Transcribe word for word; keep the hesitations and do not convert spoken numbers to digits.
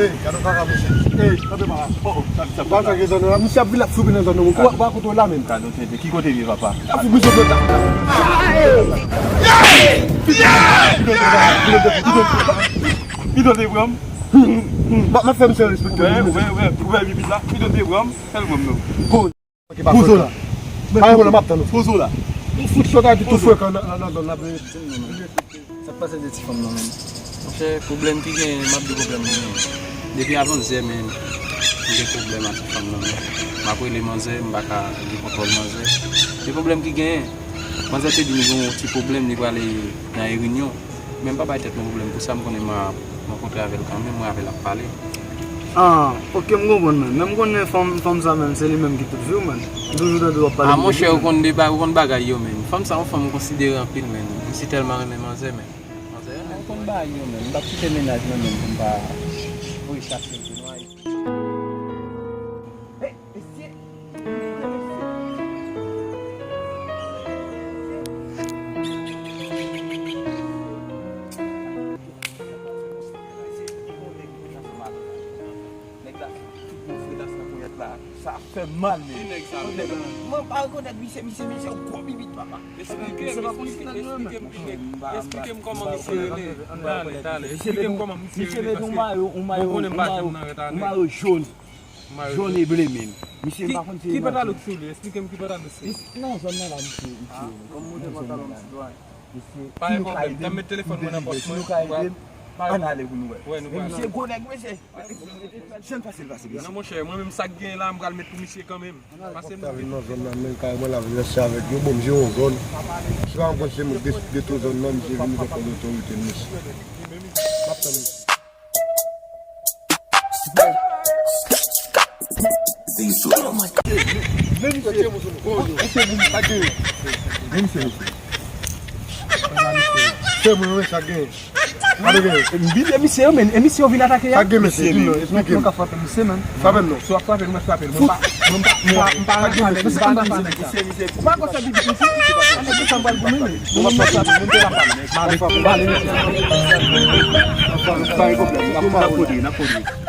Ey, gade yon kaka, mesye. Ey, kanpe pa la. Oh, oh, sa, sa, sa, sa. Misye ap vin ap foubi nan zòn nou. Ou pa kote w la menm. Gade yon tenten. Ki kote l ye, papa? Ap foubi sou kota. Ki kote l ye, papa? M ap fè misye respekte. Wè, wè, wè, wè, pipit la. Ki kote l ye, papa? Fè l pran m non. Pozo la. Pa gen pwoblèm, m ap tann ou. Pozo la. Ou fout sot a di tou frekan nan, nan, nan zòn nan. Sa k pase de ti fanm nan menm? Monchè, pwoblèm ki genyen, m ap di pwoblèm ki genyen. Depi avan yè, men, m gen pwoblèm ak ti fanm nan menm. M ap rele manzè, m pa ka gen kontwòl manzè. Men pwoblèm ki genyen, manzè te di m gen yon ti pwoblèm, li prale nan reyinyon. Men m pa bay tèt mwen pwoblèm pou sa, m konnen m a rankontre avè l kanmenm, mwen avè l ap pale. Ah, ok, m konprann, man. Men m konnen fanm, fanm sa menm, se li menm ki tout vi w, man. M toujou tande w ap pale de li, man. Ah, monchè, ou konn de ba-, ou konn bagay yo, men. Fanm sa, yon fanm m konsidere anpil, men. Misye tèlman renmen manzè, men. Manzè renmen. Ou konn bagay yo, men. M p ap kite mennaj mwen, men, pou m pa voye chache l pi lwen. Mesye, mesye, mesye. Nèg la, tout bon fretas nan ponyèt la. Sa fè mal, men. Ki nèg sa, menm? Mwen pa rekonèt misye, misye, misye, yon gwo bibit, papa. Esplike m, esplike m, esplike m ki nèg. Esplike m kòman misye rele. Talè, talè. Esplike m kòman misye rele, paske mwen konnen m pa janm nan rèt avè l. Yon mayo jòn. Jòn e ble menm. Misye, m pa konn se ki pantalon ki sou li? Esplike m ki pantalon se. Nan zòn nan la, misye, misye. Ah, ban m montre pantalon m, sitwayen. Misye, pa gen pwoblèm. N ap met telefòn mwen nan pòch mwen. Si nou ka ede m, ann ale pou nou wè. Wè, nou pral. Misye gwo nèg, mesye. Jan l pase, l pase, mesye. Non, monchè, mwen menm sa k genyen la, m pral met pou misye kanmenm. Pase m. Sa vin nan zòn nan, men kay mwen la, vin ranse avèk yo. Bon, misye yon zòn. Si pa m konn se moun de, de tout zòn nan, misye vin fè kòm otorite, mesye. M ap tann misye. Se mwen, wi, sa gen. Sa gen. E misye yo, men, e misye yo vin atake a. Sa gen, mesye, di m non, esplike m. Mwen ka frape misye, men. Frape m non. Si w ap frape l, mwen frape l. Mwen pa, mwen pa, mwen pa, mwen pa rantre avèk misye, mwen pa rantre avèk misye. Ou pa konn sa bibit misye? Ann, desann pral pou mwen, men. Mwen pa frape, mwen te la frape. Mwen pa frape. N ap kote, n ap kote.